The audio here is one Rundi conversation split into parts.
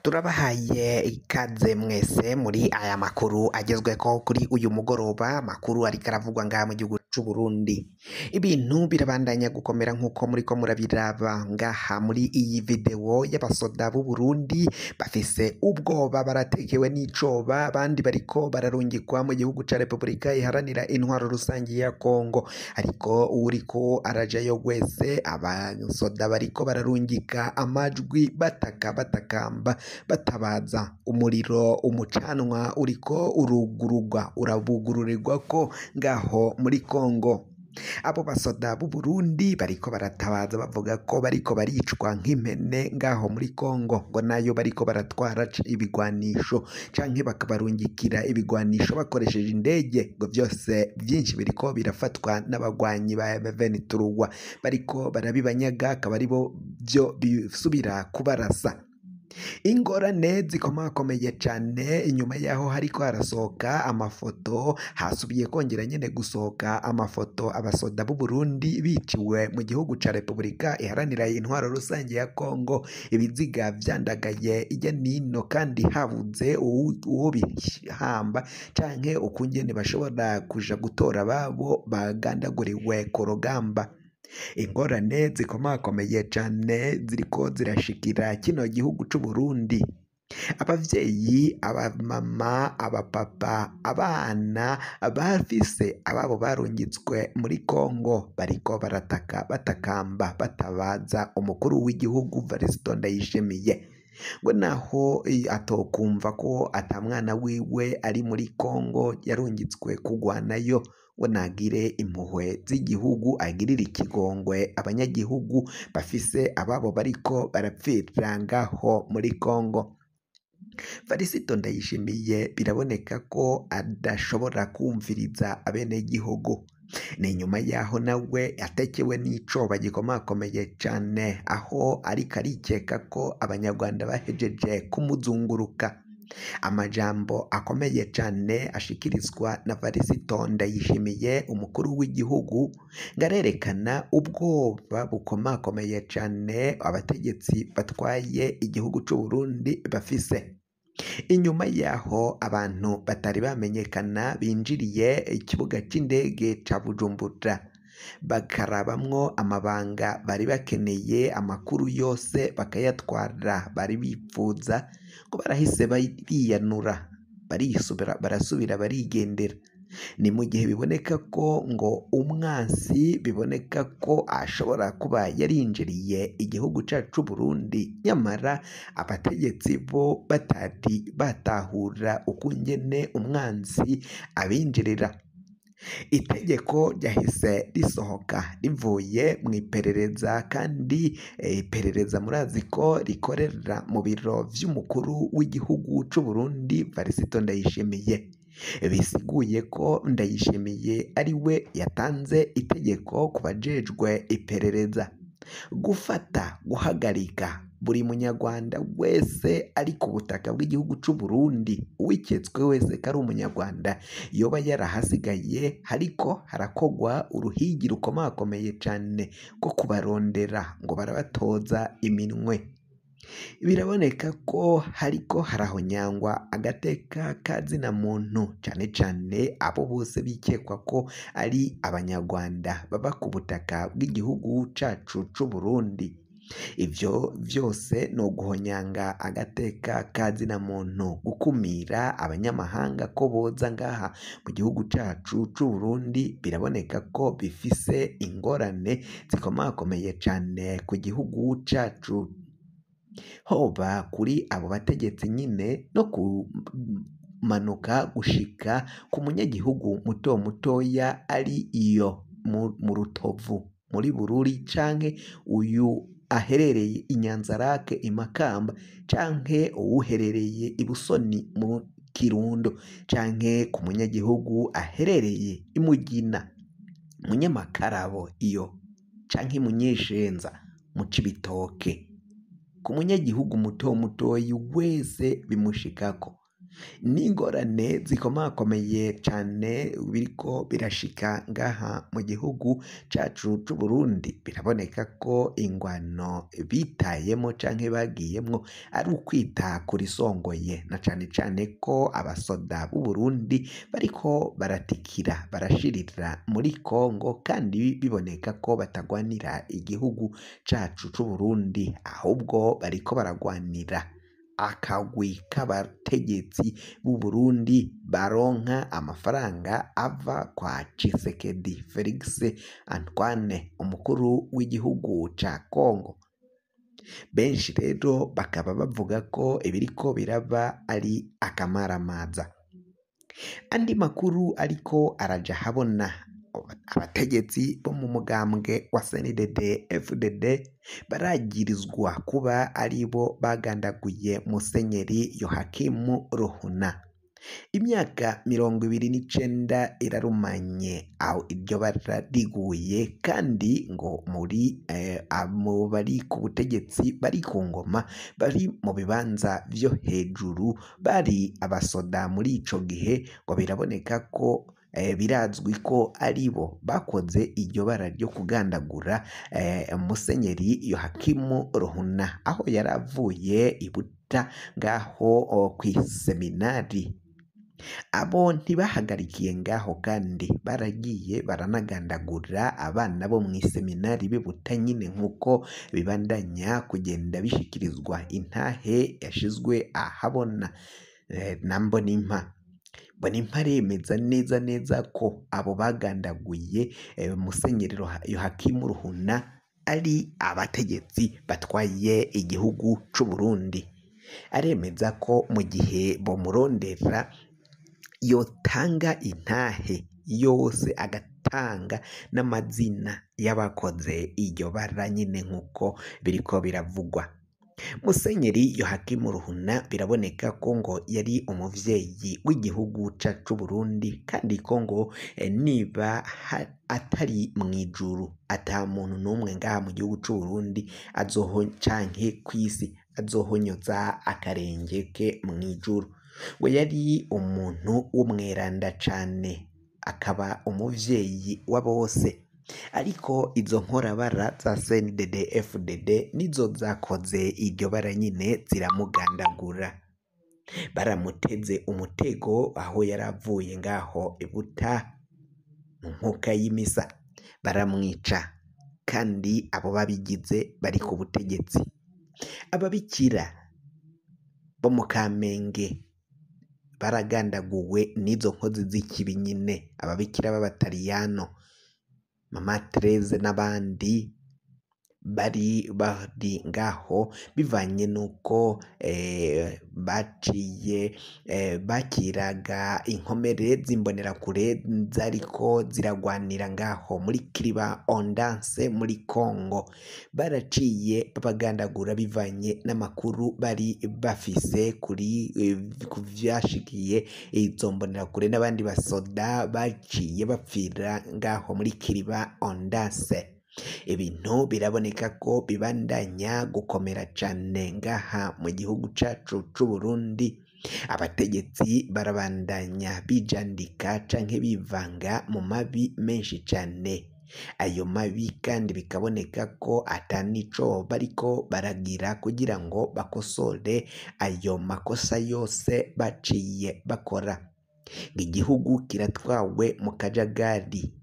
Turabahaye ikaze mwese muri aya makuru agezweko kuri uyu mugoroba, amakuru ariko aravugwa ngaha mu gihugu c'u Burundi. Ibintu birabandanya gukomera nk'uko muriko murabiraba ngaha muri iyi video y'abasoda b'u Burundi bafise ubwoba, baratekewe n'icoba, abandi bariko bararungikwa mu gihugu ca Repubulika Iharanira Intwaro Rusangi ya Kongo. Ariko uwuriko arajayo wese, abasoda bariko bararungika amajwi bataka batakamba batabaza umuriro, umucanwa uriko urugurugwa urabugururirwako ngaho muri Kongo. Abo basoda b'u Burundi bariko baratabaza bavuga ko bariko baricwa nk'impene ngaho muri Kongo, ngo nayo bariko baratwara ibigwanisho canke bakabarungikira ibigwanisho bakoresheje indege, ngo vyose vyinshi biriko birafatwa n'abagwanyi ba M23 bariko barabibanyaga, akaba aribo vyo bisubira kubarasa. Ingorane zikomakomeye cane inyuma yaho hariko harasohoka amafoto, hasubiye kongera nyene gusohoka amafoto abasoda b'u Burundi biciwe mu gihugu ca Repubulika Iharanira Intwaro Rusangi ya Kongo, ibiziga vyandagaye irya nino kandi habuze uwo bihamba canke ukungene bashobora kuja gutora ababo bagandaguriwe ku rugamba. Ingorane zikomakomeye cane ziriko zirashikira kino gihugu c'u Burundi. Abavyeyi, abamama, abapapa, abana bafise ababo barungitswe muri Kongo bariko barataka batakamba batabaza umukuru w'igihugu Varisito Ndayishimiye, ngo naho atokumva ko ata mwana wiwe ari muri Kongo yarungitswe kugwanayo, ngo nagire impuhwe z'igihugu, agirire ikigongwe abanyagihugu bafise ababo bariko barapfira ngaho muri Kongo. Varisito Ndayishimiye biraboneka ko adashobora kumviriza abenegihugu. Ni nyuma yaho nawe atekewe n'icoba gikomakomeye cane, aho ariko arikeka ko abanyarwanda bahejeje kumuzunguruka. Amajambo akomeye cane ashikirizwa na Varisito Ndayishimiye umukuru w'igihugu, ngo arerekana ubwoba bukomakomeye cane abategetsi batwaye igihugu c'u Burundi bafise. Inyuma yaho abantu batari bamenyekana binjiriye ikibuga c'indege ca Bujumbura, bakarabamwo amabanga bari bakeneye, amakuru yose bakayatwara bari bipfuza, ngo barahise biyanura barisubira barasubira barigendera. Ni mu gihe biboneka ko ngo umwansi biboneka ko ashobora kuba yarinjiriye igihugu cacu c'u Burundi, nyamara abategetsi bo batari batahura ukungene umwansi abinjirira. Itegeko ryahise risohoka rivuye mw'iperereza, kandi iperereza murazi ko rikorera mu biro vy'umukuru w'igihugu c'u Burundi Varisito Ndayishimiye. Bisiguye ko Ndayishimiye ari we yatanze itegeko ku bajejwe iperereza gufata, guhagarika buri munyarwanda wese ari ku butaka bw'igihugu c'u Burundi, uwiketswe wese ko ari umunyarwanda yoba yarahasigaye, hariko harakogwa uruhigi rukomakomeye cane rwo kubarondera ngo barabatoza iminwe. Biraboneka ko hariko harahonyangwa agateka ka zina muntu, cane cane abo bose bikekwa ko ari abanyarwanda baba ku butaka bw'igihugu cacu c'u Burundi. Ivyo vyose ni uguhonyanga agateka ka zina muntu, gukumira abanyamahanga ko boza ngaha mu gihugu cacu c'u Burundi, biraboneka ko bifise ingorane zikomakomeye cane ku gihugu cacu, hoba kuri abo bategetsi nyine no kumanuka gushika ku munyagihugu muto mutoya ari iyo mu Rutovu, muri Bururi, canke uyu aherereye i Nyanzarake i Makamba, canke uwuherereye i Busoni mu Kirundo, canke ku munyagihugu aherereye i Mugina, Munyamakarabo iyo, canke i Munyeshenza mu Cibitoke. Ku munyagihugu muto mutoyi wese bimushikako. N'ingorane zikomakomeye cane biriko birashika ngaha mu gihugu cacu c'Uburundi. Biraboneka ko ingwano bitayemo canke bagiyemwo ari ukwita kurisongoye, na cane cane ko abasoda b'Uburundi bariko baratikira barashirira muri Kongo, kandi biboneka ko batagwanira igihugu cacu c'Uburundi, ahubwo bariko baragwanira akagwi k'abategetsi b'Uburundi baronka amafaranga ava kwa Tshisekedi Felix Antoine, umukuru w'igihugu ca Kongo. Benshi rero bakaba bavuga ko ibiriko biraba ari akamaramaza. Andi makuru ariko araja habona, abategetsi bo mu mugambwe wa CNDD FDD baragirizwa kuba aribo bagandaguye Musenyeri Yohakimu Ruhuna. Imyaka 29 irarumanye aho iryo bara riguye, kandi ngo muri abo bari ku butegetsi bari ku ngoma bari mu bibanza vyo hejuru bari abasoda muri ico gihe, ngo biraboneka ko birazwi ko aribo bakoze iryo bara ryo kugandagura Musenyeri Yohakimu Ruhuna, aho yari avuye i Buta ngaho kw'iseminari. Abo ntibahagarikiye ngaho, kandi baragiye baranagandagura abana bo mw'iseminari b'i Buta nyine, nk'uko bibandanya kugenda bishikirizwa intahe yashizwe ahabona na Mbonimpa. Mbonimpa aremeza neza neza ko abo bagandaguye Musenyeri Yohakimu Ruhuna ari abategetsi batwaye igihugu c'Uburundi. Aremeza ko mu gihe bomurondera yotanga intahe yose, agatanga n'amazina y'abakoze iryo bara nyine nk'uko biriko biravugwa. Musenyeri Yohakimu Ruhuna biraboneka ko ngo yari umuvyeyi w'igihugu cacu c'Uburundi, kandi ko ngo niba atari mw'ijuru ata muntu n'umwe ngaha mu gihugu c'Uburundi azoho canke kw'isi azohonyoza akarenge ke mw'ijuru. Ngo yari umuntu w'umweranda cane, akaba umuvyeyi wa bose. Ariko izo nkorabara za CNDD FDD nizo zakoze iryo bara nyine ziramugandagura. Baramuteze umutego aho yari avuye ngaho i Buta mu nkuka y'imisa, baramwica, kandi abo babigize bari ku butegetsi. Ababikira bo mu Kamenge baragandaguwe n'izo nkozi z'ikibi nyine, ababikira b'abataliyano, Mama Tereze n'abandi bari bari ngaho, bivanye n'uko baciye bakiraga inkomere z'imbonerakure zariko ziragwanira ngaho muri Kiriba Ondanse muri Kongo. Baraciye babagandagura bivanye n'amakuru bari bafise kuri ku vyashikiye izo mbonerakure n'abandi basoda baciye bapfira ngaho muri Kiriba Ondanse. Ibintu biraboneka ko bibandanya gukomera cane ngaha mu gihugu cacu c'Uburundi. Abategetsi barabandanya bijandika canke bivanga mu mabi menshi cane. Ayo mabi kandi bikaboneka ko ata nico bariko baragira kugira ngo bakosore ayo makosa yose baciye bakora. Igihugu kiratwawe mu kajagari.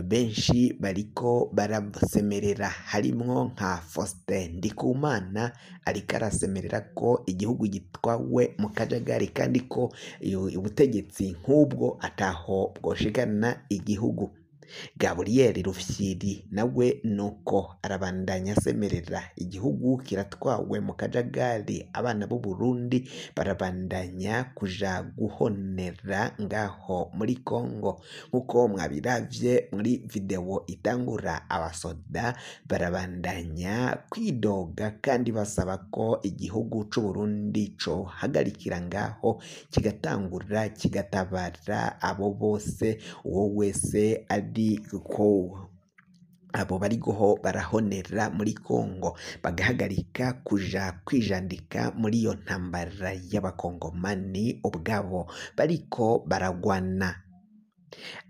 Benshi bariko barasemerera, harimwo nka Faustin Ndikumana ariko arasemerera ko igihugu gitwawe mu kajagari, kandi ko ubutegetsi nk'ubwo ataho bwoshikana igihugu. Gaburiyeri Rufyiri nawe nuko arabandanya asemerera, igihugu kiratwawe mu kajagari, abana b'Uburundi barabandanya kuja guhonera ngaho muri Kongo. Nkuko mwabiravye muri video itangura, abasoda barabandanya kwidoga kandi basaba ko igihugu c'Uburundi cohagarikira ngaho kigatangura kigatabara abo bose, uwo wese ari ko Abo bariko barahonera muri Kongo bagahagarika kuja kwijandika muri iyo ntambara y'abakongomani ubwabo bariko baragwana.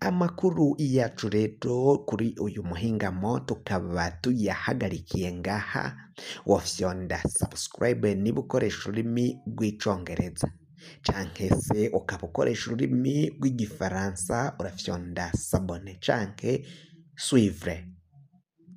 Amakuru yacu rero kuri uyu muhingamo tukaba tuyahagarikiye ngaha. Wofyonda subscribe niba ukoresha ururimi rw'icongereza, canke se ukaba ukoresha ururimi rw'igifaransa urafyonda s'abonner canke suivre,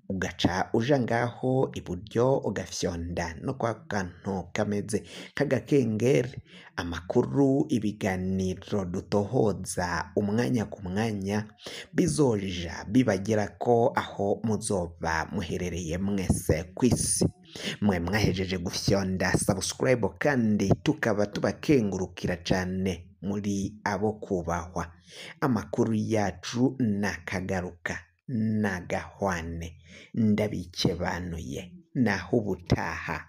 ugaca uja ngaho iburyo ugafyonda no kwa kantu kameze k'agakengeri. Amakuru, ibiganiro dutohoza umwanya ku mwanya bizoja bibagerako aho muzoba muherereye mwese kw'isi. Mwe mwahejeje gufyonda subscribe kandi tukaba tubakengurukira cane, muri abo kubahwa. Amakuru yacu nakagaruka nagahwane, ndabikebanuye naho ubutaha.